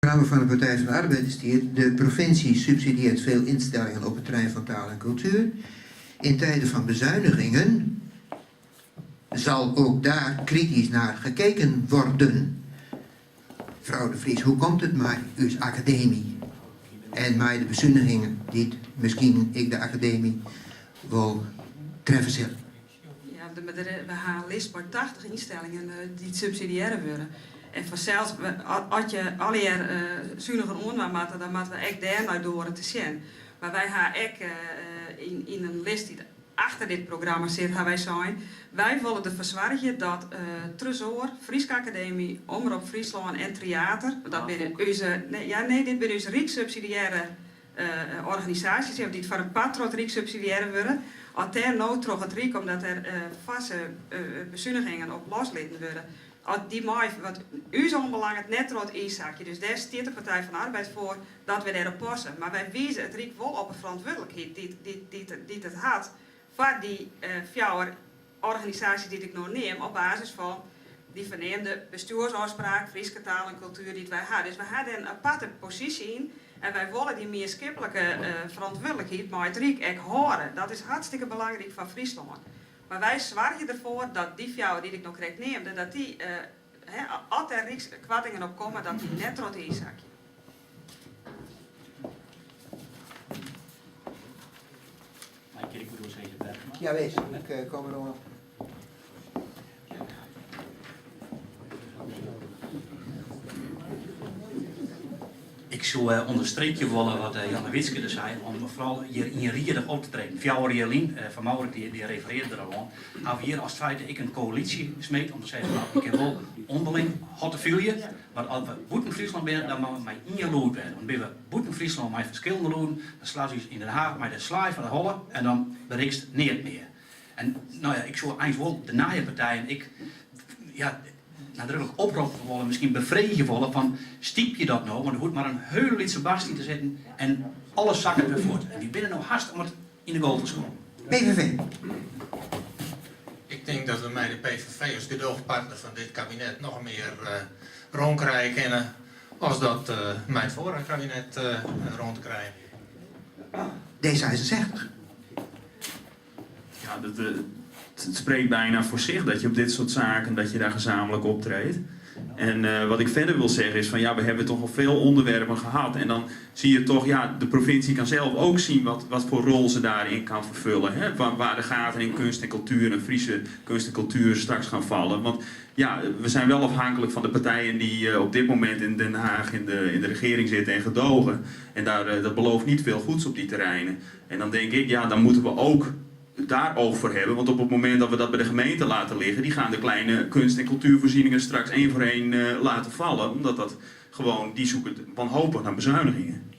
Programma fan de Partij van de Arbeid stiet, De provincie subsidieert veel instellingen op het terrein van taal en cultuur. In tijden van bezuinigingen zal ook daar kritisch naar gekeken worden. Frou De Vries, hoe komt it mei ús akademy en mei de besunigingen dy't miskien ek de akademy wol treffe sille? Ja, we ha in list mei 80 ynstellingen dy't subsidiearre wurde. En fansels, as je allegear suniger oandwaan moatte, dan moatte we ek dêr nei doare te sjen. Mar wy ha ek yn in list dy't achter dit programma sit, ha wy sein, wy wolle derfoar soargje dat Tresoar, Fryske Akademy, Omrop Fryslân en Tryater, want dat binne ús, ja nee, dit binne ús ryksubsidiearre organisaasjes dy't foar in part troch it Ryk subsidiearre wurde, as dêr no troch it Ryk, omdat der foarse besunigingen op loslitten wurde, as dy mei wat ús oanbelanget net troch it iis sakje. Dus dêr stiet de Partij van de Arbeid foar dat wy dêrop passe. Mar wy wize it Ryk wol op 'e ferantwurdlikheid dy't it hat foar dy fjouwer organisaasjes dy't ik no neam, op basis fan dy ferneamde bestjoersôfspraak Fryske taal en kultuer dy't wy ha. Dus wy ha dêr in aparte posysje yn en wy wolle dy mienskiplike ferantwurdlikheid mei it Ryk ek hâlde. Dat is hartstikke belangryk foar Fryslân. Mar wy soargje derfoar dat dy fjouwer dy't ik no krekt neamde, dat dy, as dêr rykskoartingen op komme, dat dy net troch it iis sakje. Jawis, ik kom deroan. Ik soe ûnderstreekje wolle wat Jannewietske der sei, om foaral hjir ienriedich op te treden. 4 jier lyn, Van Mourik dy referearde der al oan, hawwe we hjir as feite ek in koälysje smeed om te sizzen, no, we kinne wol ûnderling hottefylje, mar as we bûten Fryslân binne, dan moatte we mei ien lûd wêze. Want binne we bûten Fryslân mei ferskillende lûden, dan slaan se ús yn Den Haag mei de slaai foar de holle en dan berikst neat mear. En no ja, ik soe eins wol de nije partijen ek ja, nadruklik oproppe wolle, miskien befreegje wolle fan stypje dat no, want der hoecht mar in hiele lytse barst yn te sitten en alles sakket wer fuort. En wy binne no hast om it yn de goal te skoppen. PVV. Ik tink dat we mei de PVV as gedoogpartner fan dit kabinet noch mear rûn krije kinne as dat mei it foarige kabinet rûn te krijen wie. D66. Ja, dat, het spreekt bijna voor zich dat je op dit soort zaken dat je daar gezamenlijk optreedt. En wat ik verder wil zeggen is van ja, we hebben toch al veel onderwerpen gehad. En dan zie je toch, ja, de provincie kan zelf ook zien wat, wat voor rol ze daarin kan vervullen. Hè? Waar, waar de gaten in kunst en cultuur en Friese kunst en cultuur straks gaan vallen. Want ja, we zijn wel afhankelijk van de partijen die op dit moment in Den Haag in de, in de regering zitten en gedogen. En daar, dat belooft niet veel goeds op die terreinen. En dan denk ik, ja, dan moeten we ook daar oog voor hebben. Want op het moment dat we dat bij de gemeente laten liggen, die gaan de kleine kunst- en cultuurvoorzieningen straks één voor één laten vallen. Omdat dat gewoon, die zoeken wanhopig naar bezuinigingen.